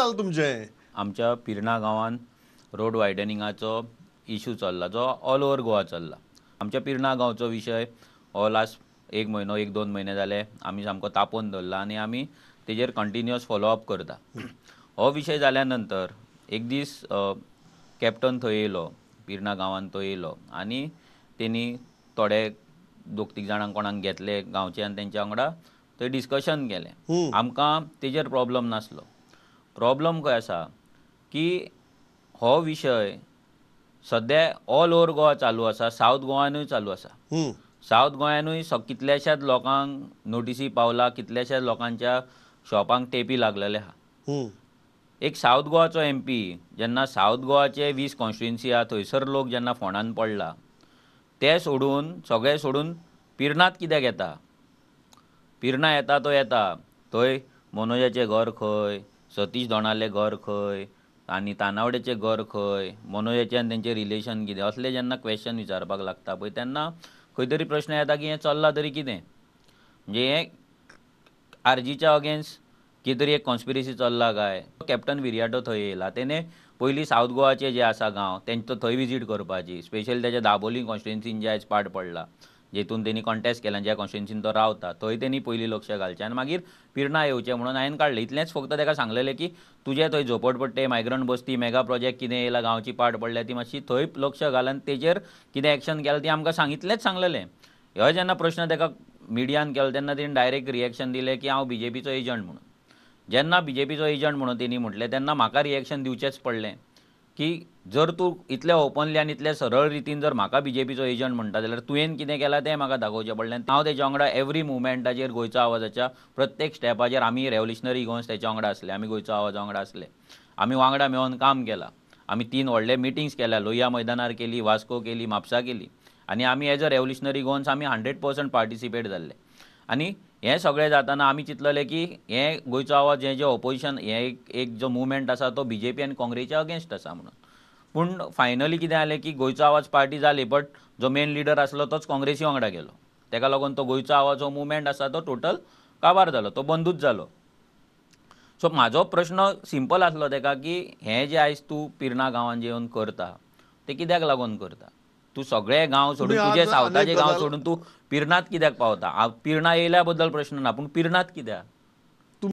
जालें तुमचें? आमच्या पिर्णा गांवान रोड वायडनिंगाचो इशू चल्ला जो ऑल ओवर गोवा चल्ला. आमच्या पिर्णा गांवचो विशय हो लास्ट एक म्हयनो 1-2 म्हयने जाले आमी सामको तापोवन दवरला आनी आमी तेजेर कंटिन्युअस फॉलोअप करता. हो विशय जाल्या नंतर एक दीस कॅप्टन थंय येयलो, पिर्णा गांवान तो येयलो आनी तेणी थोडे 2-3 जाणांक कोणाक घेतले गांवचे आनी तेंच्या वांगडा थंय डिस्कशन केलें. आमकां तेजेर प्रॉब्लम नासलो. प्रॉब्लम खंय आसा की हो विशय सद्या ऑल ओवर गोवा चालू आसा, सावथ गोवानूय चालू आसा. सावथ गोंयानूय कितल्याशाच लोकांक नोटिसी पावला, कितल्याशाच लोकांच्या शॉपांक टेपी लागलेले आहा. एक सावथ गोवाचो MP जेन्ना सावथ गोवाचे 20 कॉन्स्टिट्युएन्सी आहा थंयसर लोक जेन्ना फोंडान पडला ते सोडून सगळे सोडून पिर्णात कित्याक येता? पिर्णा येता तो येता थंय मनोजाचें घर खंय, सतीश दोणालें घर खंय आनी तानावड्याचें घर खंय, मनोजाचें आनी तेंचें रिलेशन कितें, असले जेन्ना क्वेश्चन विचारपाक लागता पळय तेन्ना खंय तरी प्रश्न येता की हें चल्लां तरी कितें, म्हणजे हें आरजीच्या अगेन्स्ट कितें तरी एक कॉन्स्पिरसी चल्ला काय. कॅप्टन विरियाटो थंय येयला, तेणें पयलीं सावथ गोवाचे जे आसा गांव तेंचो थंय विजीट करपाची, स्पेशली तेच्या दाबोली कॉन्स्टिट्युएन्सीन जे आयज पाड पडला जेतून तेणी कॉन्टेस्ट केला, ज्या कॉन्स्टिट्युएन्सीन तो रावता थंय तेणी पयलीं लक्ष घालचें आनी मागीर पिर्णा येवचें म्हणून हांवें काडलें. इतलेंच फक्त तेका सांगलेलें की तुजें थंय झोपडपट्टे मायग्रंट बस्ती मेगा प्रोजेक्ट कितें येयला गांवची पाड पडल्या ती मातशी थंय लक्ष घाल आनी तेजेर कितें एक्शन केलां ती आमकां सांग, इतलेंच सांगलेलें. हो जेन्ना प्रश्न तेका मिडियान केलो तेन्ना तेणी डायरेक्ट रिएक्शन दिलें की हांव बीजेपीचो एजंट म्हणून. जेन्ना बीजेपीचो एजंट म्हणून तेणी म्हटलें तेन्ना म्हाका रिएक्शन दिवचेंच पडलें की जर तूं इतले ओपनली आनी इतले सरळ रितीन जर म्हाका बीजेपीचो एजंट म्हणटा जाल्यार तुवें कितें केलां तें म्हाका दाखोवचें पडलें. हांव तेच्या वांगडा एवरी मुवमेंटाचेर गोंयचो आवाजाच्या प्रत्येक स्टेपाचेर आमी रेवल्युशनरी गोवन्स तेच्या वांगडा आसले, आमी गोंयचो आवाजा वांगडा आसले, आमी वांगडा मेळोन काम केलां, आमी 3 व्हडले मिटिंग्स केल्या, लोहिया मैदानार केली, वास्को केली, म्हापसा केली आनी आमी एज अ रेवल्युशनरी गोवन्स आमी 100% पार्टिसिपेट जाल्ले. आनी हें सगळें जाताना आमी चिंतलेलें की हें गोंयचो आवाज हें जें ओपोजिशन हें एक जो मुवमेंट आसा तो बीजेपी आनी काँग्रेसीच्या अगेन्स्ट आसा म्हणून. पूण फायनली कितें जालें की गोंयचो आवाज पार्टी जाली बट जो मेन लिडर आसलो तोच काँग्रेसी वांगडा गेलो, तेका लागून तो गोंयचो आवाज हो मुवमेंट आसा तो टोटल काबार जालो, तो बंदूच जालो. सो म्हाजो प्रश्न सिंपल आसलो तेका की हें जें आयज तूं पिर्णा गांवान जेवन येवन करता तें कित्याक लागून करता? तूं सगळे गांव सोडून तुजे सावथाचे गांव सोडून तूं पिर्णात कित्याक पावता? पिर्णा येयल्या बद्दल प्रश्न ना, पूण पिर्णात कित्याक?